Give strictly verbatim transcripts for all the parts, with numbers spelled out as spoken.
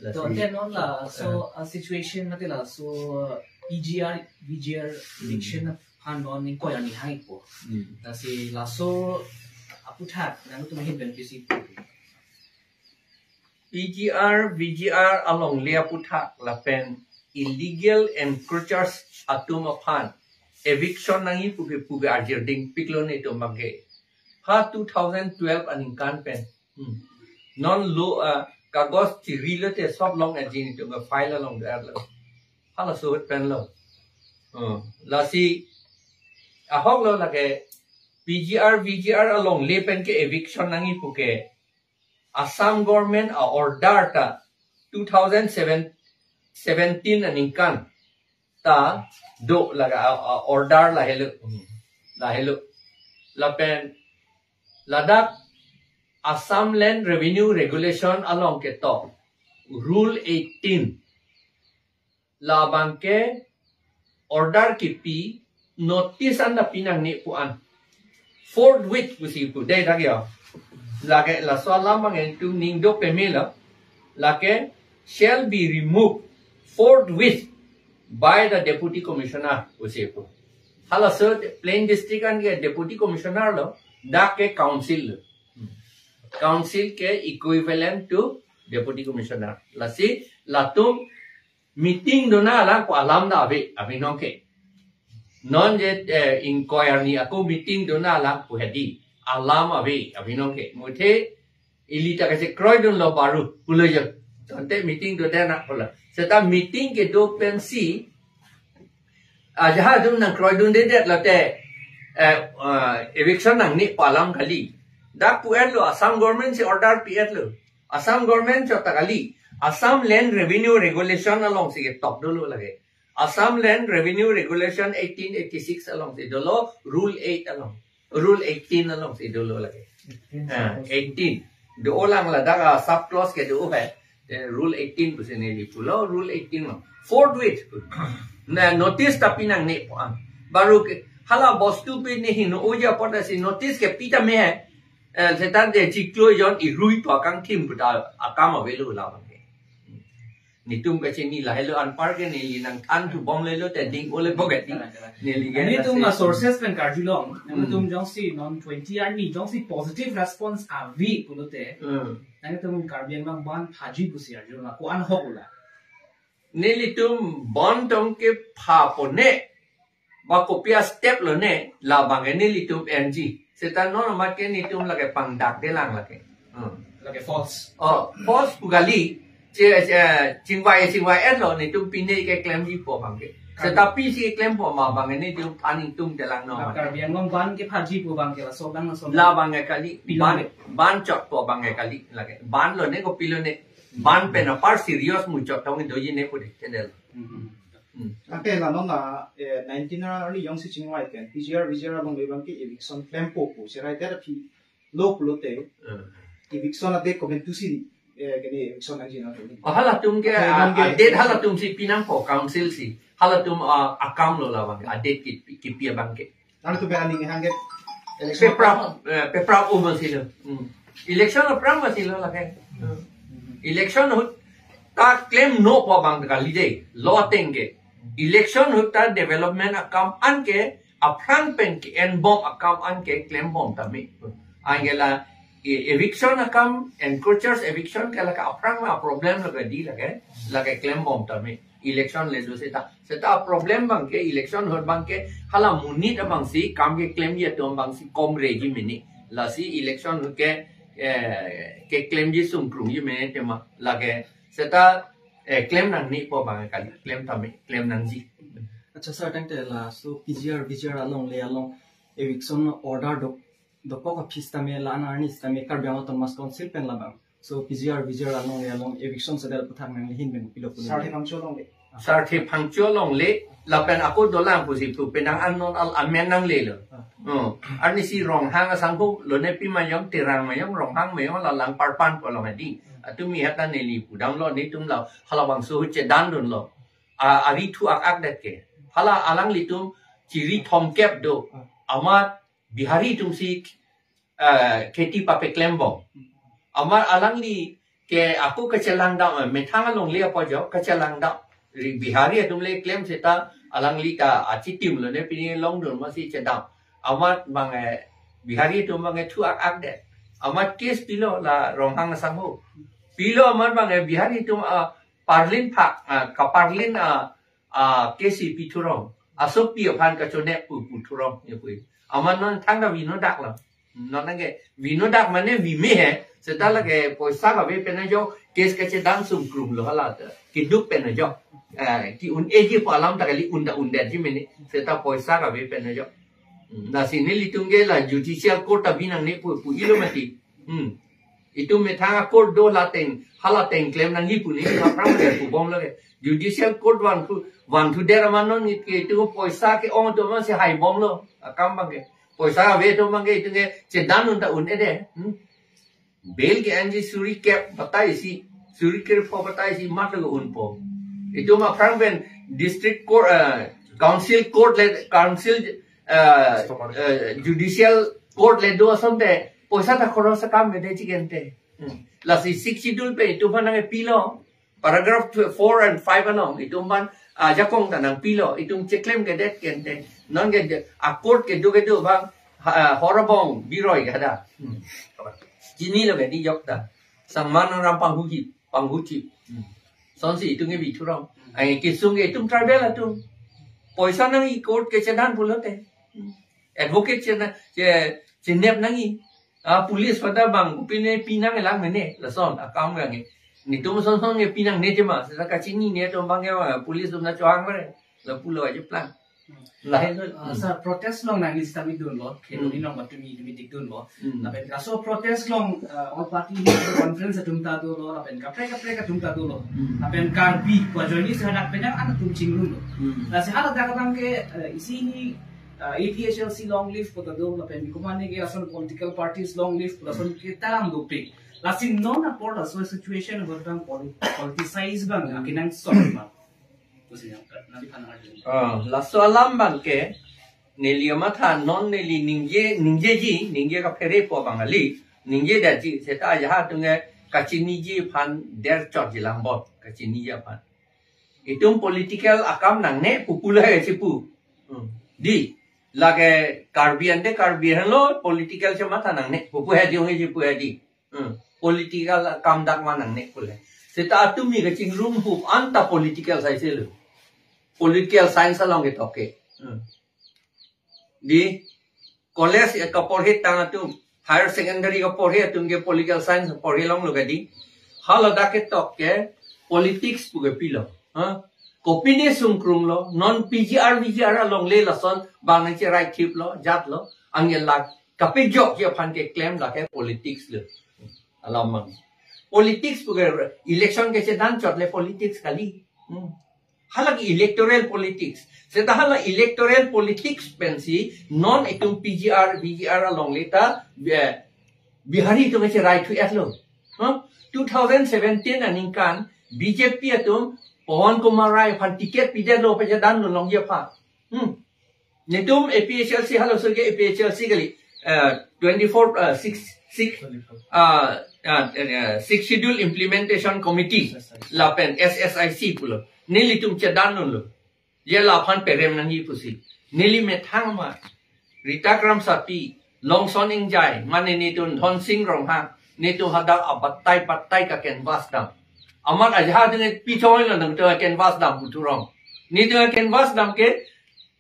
To, ante non laso, uh, situation mate laso, uh, P G R, V G R eviction aphan non ingkoi arni hangpo. Hmm. Lasi laso aputhak nangtum ahin pen pisi pu. P G R, V G R alongle aputhak lapen illegal encroachers atum aphan eviction nangji pu ke pu ke arjir dingpiklo netum abangke. Ha two thousand twelve aningkan pen. Hmm. Non lo, ah, kagos chiri lote sob long-et ji netum ke file along do-etlo. Halaso ahut pen lo. Hmm. Lasi ahok lo lake P G R, V G R alongle pen ke eviction nangji pu ke Assam government a-order ta two thousand seven, seventeen aningkan ta do laga a, a-order lahelo. Hmm. Lahelo. Lapen ladak Assam Land Revenue Regulation along ketok Rule eighteen. Labangke order kipi notice anta pinangne pu an. Forthwith pusi pu. Dei dak ya. Lake laso alam abang netum ning do pemelo. Lake shall be removed forthwith by the Deputy Commissioner pusi pu. Halaso Plain District an ke Deputy Commissioner lo, dak ke Council lo. Council ke equivalent to Deputy Commissioner. Lasi latum meeting dona alang ko alam da ave, ave nong ke. Non je, eh, ingkoi arni ako meeting dona alang ko hedi. Alam ave, ave nong ke. Muthe ili ta kachekroidunlo baru, pulo jo. Tangte meeting do dena pulo. Seta meeting kedo pensi, ah, ajahak atum nangkroidundedet lote, eh, ah, eviction nangne pu alam kali. Dak pu-etlo, Assam government si order pi-etlo. Assam government chot ta kali. Assam Land Revenue Regulation alongsi ketok dolo lake. Assam Land Revenue Regulation eighteen eighty-six alongsi dolo, Rule eight along. Rule eighteen alongsi dolo lake. Eighteen, ah, suppose. Eighteen. Do-olang ladak a-sub clause ke do hai. Eh, Rule eighteen pusi neli pulo, Rule eighteen lo. Forthwith. Na notice ta pinangne pu an. Baru ke hala bostu pi ne hino oja poda si notice kepi tame hai. Eh, seta de chiklo jon irui to akangthim pu ta akam avelo labangke. Netum kachini lahelo anpar ke neli nangthan thubom lelo te ding ole boget ni. Neli ke netum lasi a-sources pen karjulong. Hmm. Netum jongsi non twenty arni jongsi positive response ave pulote. Hmm. Netum Karbi Anglong bandh phaji pusi arjulong. Ko-an ahok lo la? Nelitum bandh tong ke pha pone. Ba kopi a-step lone, labangke nelitum enji. Seta non amat ke netum lake pangdakdelang lake. Hmm. Lake false. Oh, false pu kali. Che, eh, chingvai, chingvai-etlo, netum pine keklemji pu abangke. Seta pisi keklempo ma abangke netum than ingtungdelang non. Karbi Anglong bandh kephaji pu abangke laso abang laso. Labangke kali. Pilone. Bandh, bandh chot pu abangke kali. Lake bandh lone kopilone. Bandh pen apar serious muchot tong doji ne pu de kedel. Hmm. Hmm. Ante la non la, eh, nineteen arni jongsi chingvai pen, P G R, V G R alongle abangke eviction klempo pu, serai ter aphi lo pulote, hmm, eviction a-date komantusi, eh, kene eviction nangji na tuli. Oh, halatum ke, ante ah, non ke a-date halatum si pinangpo council si, halatum, ah, akam lo labang, a-date kipi, kipi abangke. Lalu tu berani hangke election. Peprap, eh, peprap o masilo. Hmm. Election aphrang masilo lake. Hmm. Election ahut ta klemno pu abang kali dei. Lo ateng ke. Election ahut ta development akam an ke aphrang pen ke-enbom akam an ke klembom tame. Anke la e-, eviction akam, encroachers eviction ke lake aphrang ma problem lake dei lake. Lake klembom tame. Election le do seta. Seta problem abangke, election ahut abangke, hala monit abangsi, kam keklemji atum abangsi komreji mene. Lasi election ahut ke, eh, keklemji sungkrungji mene tema. Lake, seta, eh, klem nangne pu abangke kali, klem tame, klem nangji. Accha sir, tangte laso P G R, V G R alongle along, eviction order do dokok aphi sitame la-an arni sitame Karbi Anglong Autonomous Council pen labang. So P G R, V G R alongle along eviction sedal aputhak nangli ahin pen pilo pu. Sarthe Phangcho alongle. Sarthe Phangcho alongle lapen ako dolang pusi pu penang an non al amen nanglelo. Ah. Oh. Arnisi Ronghang asangho lone pi mayong, Terang mayong, Ronghang mayong la Langparpan pu along hedi. Atum mi heta neli pudamlo netum la halabangso ahut chedandunlo. A, ari thu ak-ak det ke. Hala alanglitum chiri thomkep do. Amat Bihari atumsi, eh, kheti papeklembom. Amat alangli Ke ako kachelang dam, eh, methang alongle apo jo kachelang dam. Ri Bihari atum le klem seta alangli ta achitim lo ne pini longdun masi chedam. Amat bang, eh, Bihari atum bang, eh, thu ak ak de. Amat case pilo la Ronghang asangho. Pilo amat bang, eh, Bihari atum, ah, parlin phak, ah, kaparlin, ah, ah, case pi thurong. Asopi aphan kachone pu pu thurong ne pu. Amat non thangta vino dak lo. Non nangke vino dak mane vime he. Seta lake poisa kave pen ajo case kachedan sungkrum lo hala ta. Keduk pen ajo. Eh, ke-un-eji pu alam ta kali un ta un detji mene. Seta poisa kave pen ajo. Hmm, lasi nelitum ke la judicial court ta bi nangne pu pu ilo mati. Hmm. Itum methang a court do la teng, hala teng klem nangji pu ne, la phrang ke pu bom lake. Judicial court van thu, van thu der amat non nit ke itum poisa ke-ong atum amatsi hai bom lo. Akam bang ke. Poisa ave atum bang ke itum ke chedan un ta un-e de. Hmm. Bail ke-enji suri kep batai si, suri krepho batai si mat lo unpo. Itum aphrang pen district court, eh, council court le, council, eh, eh, judicial court le do asonte, poisa ta khoros akam mede chikente. Hmm. Lasi Sixth Schedule pen itum aphan nangpilo. Paragraph tw-, four and five along, itum aphan ajakong ta nangpilo, itum cheklem kedet kente. Non ke de-, a court kedo kedo bang, ha, Horabong biroi ke hada. Hmm. Chinilo ke di jok ta. Sangman ram panghuji, panghuji. Hmm. Sonsi itum ke bi thurong. Ai kesung ke itum tribal atum. Poisa nangji court kechedan pulote. Hmm. Advocate chena, che, chenep nangji. Ah, police pada bang, pine pinang lang mene, lason, akam gang. Netum son son ke pinangne tema, seta kachinine atum bang ke, ah, police atum nachohang mene, lapulo aja plan. Lahelo. Ah, sir, protest along nangli sitame dunlo, kheroni Hmm. along ba tumi, tumi dik dunlo. Hmm. Lapen laso protest along, ah, all party conference atum ta dolo, lapen kaprek kaprek atum ta dolo. Hmm. Lapen Karbi, pu ajoine si hadak pen an atum chingrumlo. Hmm. Lasi haladak abang ke, eh, isi hini, eh, A P H L C long live pu ta do, lapen bi komane ke ason political parties long live pu lason ke taram dopik. Lasi non apor laso situation abang poli-, politicize bang, akenangsot bang. Pusi yang kat, nanti panang aja. Ah, laso alam bang ke, neli amatha non neli ningje, ningjeji, ningje kaphere po bang kali, ningje daji, seta aja ha atum ke kachiniji aphan der chot jilang bot, kachiniji aphan. Itum political akam nangne pu pu lahai si pu. Hmm. Di, lake Karbi ante Karbi henlo, political chematha nangne pu pu hedi ong si pu hedi. Hmm. Political akam dak ma nangne pule. Seta atumi kachingrum hup anta political sai selo. Political science along ketok ke. Hmm. Di college ya kaporhe tang atum, higher secondary kaporhe atum ke political science porhe longlo ke di. Haladak ketok ke politics pu ke pilo. Ha? Kopine sungkrumlo, non P G R, V G R alongle lason, bang nangcherai thiplo, jatlo, angel lak, kapejokji aphan keklem lake politics lo. Alam mang. Politics pu ke election kechedan chot le politics kali. Hmm. Halake electoral politics. Seta hala electoral politics pensi non itum P G R, V G R alongle ta, eh, Bihari atum kecherai thu-etlo. Huh? Two thousand seventeen aningkan B J P atum Pawan Kumar Rai aphan ticket pidetlo pu chedan longji aphan. Hmm. Netum A P H L C halaso ke A P H L C kali, eh, twenty-four, eh, six, six, ah, ah, eh, Sixth Schedule Implementation Committee, lapen S S I C pulo. Nelitum chedan dunlo. Je laphan perem nangji pusi. Neli methang ma. Rita Kramsapi, Longson Ingjai, mane netum Dhonsing Ronghang, netum hadak abatai batai ka canvass dam. Amat aja ha dine pichoi lo nangtum canvass dam pu thurong. Netum canvass dam ke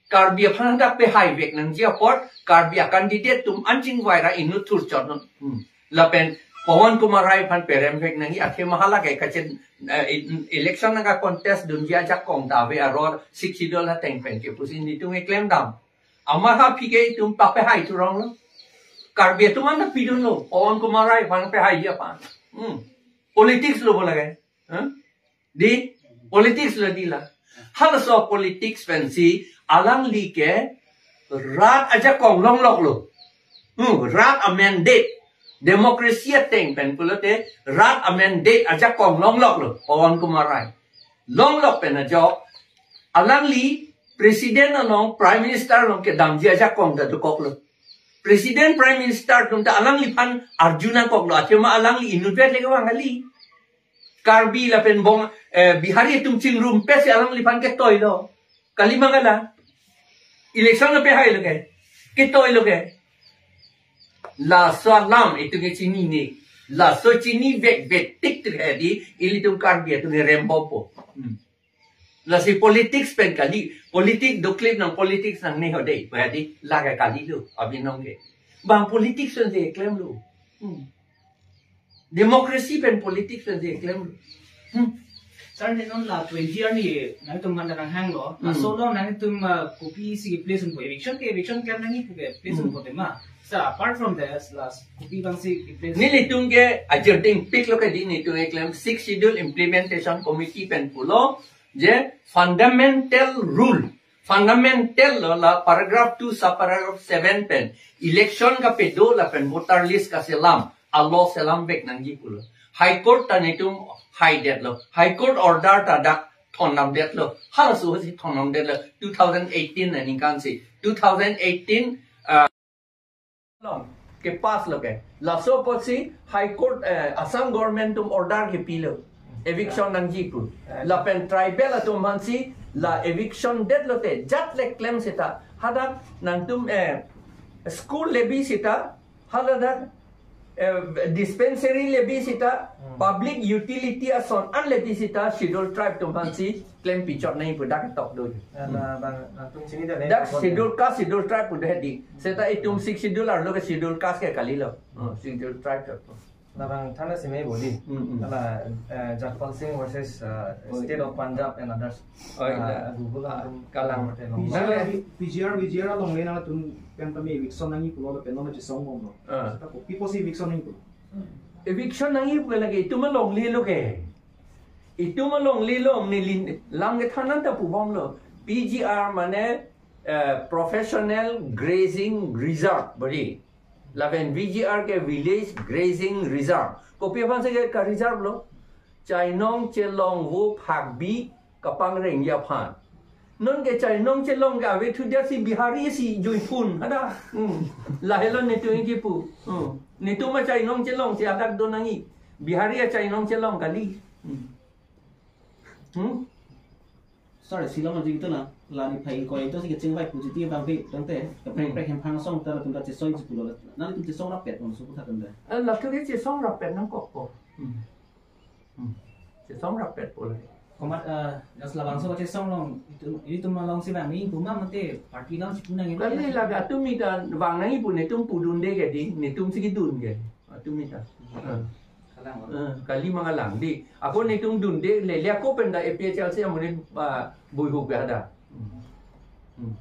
Karbi aphan hadak pehaivek nangji apot, Karbi a-candidate atum anchingvai ra inut thur chot non. Hmm. Lapen Pawan Kumar Rai aphan peremvek nangji athema halake kachen, eh, election nangka-contest dunji ajakong ta ave aror Sixth Schedule ateng pen ke pusi netum keklem dam. Amat ha aphi ke itum ta pehai thurong lo. Karbi atum anta pidunlo. Pawan Kumar Rai aphan pehaiji aphan. Hmm. Politics lo bo lake. Huh? Di politics lo di la. Halaso politics pensi alangli ke rat ajakong longlok lo. Hmm, rat a-mandate. Democracy ateng pen pulote rat a-mandate ajakong longlok lo. Pawan Kumar Rai. Longlok pen ajok. Alangli President along, Prime Minister along kedamji ajakong ta dokok lo. President, Prime Minister atum ta alangliphan arju nangkok lo. Athema alangli inutvet le kevang kali. Karbi lapen Bong, eh, Bihari atum chingrumpetsi alangliphan ketoilo. Kali ma kali. Election lo pehai lo ke. Ketoilo ke. Laso alam itum ke chinine. Laso chinivek betik tu hedi, ilitum Karbi atum ke rembompo. Hmm. Lasi politics pen kali, politics doklip nang politics nangne ho dei, pu hedi, lake kalilo, abinong ke. Bang politics pen si klemlo. Hmm. Democracy pen politics pen si klemlo. Hmm. Sir, ne non la twenty arni nangtum man nang hanglo. Hmm. Laso along nangtum, uh, kopisi place unpo, eviction ke eviction klem nangji pu ke place Hmm. unpo tema. Sir, apart from this, last kopi bangsi place. Nelitum ke ajerding piklo ke di, netum keklem Sixth Schedule Implementation Committee pen pulo je fundamental rule, fundamental lo la paragraph two subparagraph seven pen election kapedo lapen voter list kaselam, alo selamvek nangji pulo. High Court ta netum haidetlo. High Court order ta dak thondamdetlo. Halaso si thondamdetlo. Two thousand eighteen aningkan si. Two thousand eighteen, uh, along kepass lo ke. Laso apotsi High Court, eh, Assam government atum order kepilo. Eviction nangji pu. Lapen tribal atum aphansi la eviction detlote jat le klem seta. Hadak nangtum, eh, school levy seta. Hadak, eh, dispensary levy seta. Hmm. Public utility ason an levy seta. Schedule tribe atum aphansi klem pichot nangji pu dak tok do. Ya, na, bang, na, tum sini dah, Dak dah, Schedule Caste, Schedule Tribe pu hedi. Seta itum Sixth Schedule arlo ke Schedule Caste ke kalilo. Hmm, Schedule Tribe ke. Na bang thana sime bodi. Hmm, hmm. Ala, eh, Jagpal Singh versus, eh, Oh, State iya. of Punjab and others. Oh, Ah, iya. Google Ah, atum kalang. Hotel P G R, Nang- P G R, V G R along le nangtum pen tame eviction nangji pulo pen non chisongbomlo. Ah. Seta kopi apotsi eviction nangji pulo. Eviction nangji pu lake itum longlelo ke. Itum longlelo, neli lam kethan an ta pubomlo. P G R mane, eh, Professional Grazing Reserve bodi. Lapen V G R ke Village Grazing Reserve. Kopi aphansi ke ka-reserve lo? Chainong chelong vo phakbi kapangrengji aphan. Non ke chainong chelong ke ave thu dia si Bihari si juipun. Hadak. Hmm. Lahelo netum kipu. Hmm. Netum achainong chelong si hadak do nangji. Bihari achainong chelong kali. Hmm. Hmm? Sorry, silong aji itu na, la nephai ingkoi itu si kechingvai pu jiti bang pi, tangte, kaprek Hmm. prek hemphang asong ta latum ta chesoi ji pulo la. Nangtum chesong rapet pon supu tha tangte. Eh, latum ke chesong rapet nangkokpo. Hmm. Hmm. Chesong rapet po le. Komat, eh, jas labangso chesong along, itu, itum alongsi vangji pu ma mate party alongsi pu nangji. Kali laga atum mita vang nangji pu netum pudunde ke di, netumsi kedun ke. Atum mita. Hmm. Kalang. Eh, kali ma kalang di. Ako netum dunde, lele ako pen dak A P H L C amonit, ah, buihuk ke hadak. Hmm. Hmm.